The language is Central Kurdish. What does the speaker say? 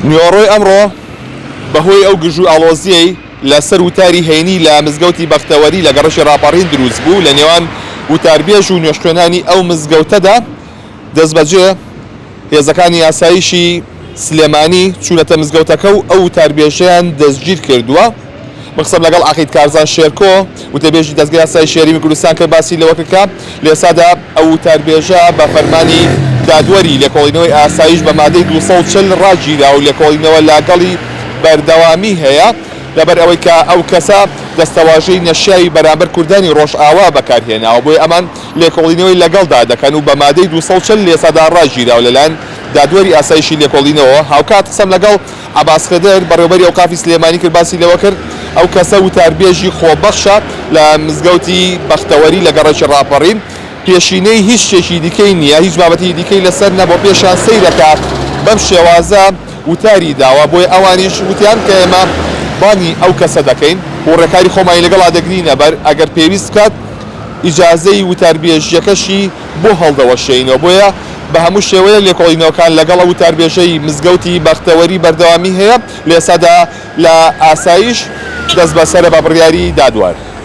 نیوەڕۆی ئەمڕۆ بەهۆی ئەو گرژ و ئاڵۆزییەی لەسەر وتاری هەینی لە مزگەوتی بەختەوەری لە گەڕەکی ڕاپەڕین دروست بوو لە نێوان وتاربێژ و نوێژخوێنانی ئەو مزگەوتەدا دەستبەجێ هێزەکانی ئاسایشی سلێمانی چوونەتە مزگەوتەکە و ئەو وتاربێژەیان دەستگیر کردووە. من قسەم لەگەڵ عەقید کارزان شێرکۆ، وتەبێژی دەزگای ئاسایشی هەرێمی کوردستان کرد، باسی لەوە کرد کە لە ئێستادا ئەو وتاربێژە بە فەرمانی دادوەری لێکۆڵینەوەی ئاسایش بە مادەی 240 ڕاگیرا و لێکۆڵینەوە لەگەڵی بەردەوامی هەیە، لەبەر ئەوەی کە ئەو کەسە دەستەواژەی نەشیاوی بەرامبەر کوردانی ڕۆژئاوا بەکارهێناوە، بۆیە ئەمان لێکۆڵینەوەی لەگەڵدا دەکەن و بە مادەی 240 لە ئێستادا ڕاگیراوە لەلایەن دادوەری ئاسایشی لێکۆڵینەوە. هاوکات قسەم لەگەڵ عەباس خدر، بەڕێوەبەری ئەوقافی سلێمانی کرد باسی لەوە کرد، ئەو کەسە وتاربێژی خۆبەخشە لە مزگەوتی بەختەوەری لە گەڕەکی ڕاپەڕین، پێشینەی هیچ شتێکی دیکەی نییە، هیچ بابەتێکی دیکەی لەسەر نەبووە، پێشیان سەیرە کە بەم شێوازە وتاری داوە، بۆیە ئەوانیش وتیان کە ئێمە بانگی ئەو کەسە دەکەین و ڕێکاری خۆمانی لەگەڵا دەگرینە بەر، ئەگەر پێویست بکات ئیجازەی وتاربێژییەکەشی بۆ هەڵدەوەشێینەوە، بۆیە بە هەموو شێوەیەک لێکۆڵینەوەکان لەگەڵ ئەو وتاربێژەی مزگەوتی بەختەوەری بەردەوامی هەیە، لە ئێستادا لە ئاسایش دەستبەسەرە بە بڕیاری دادوەر.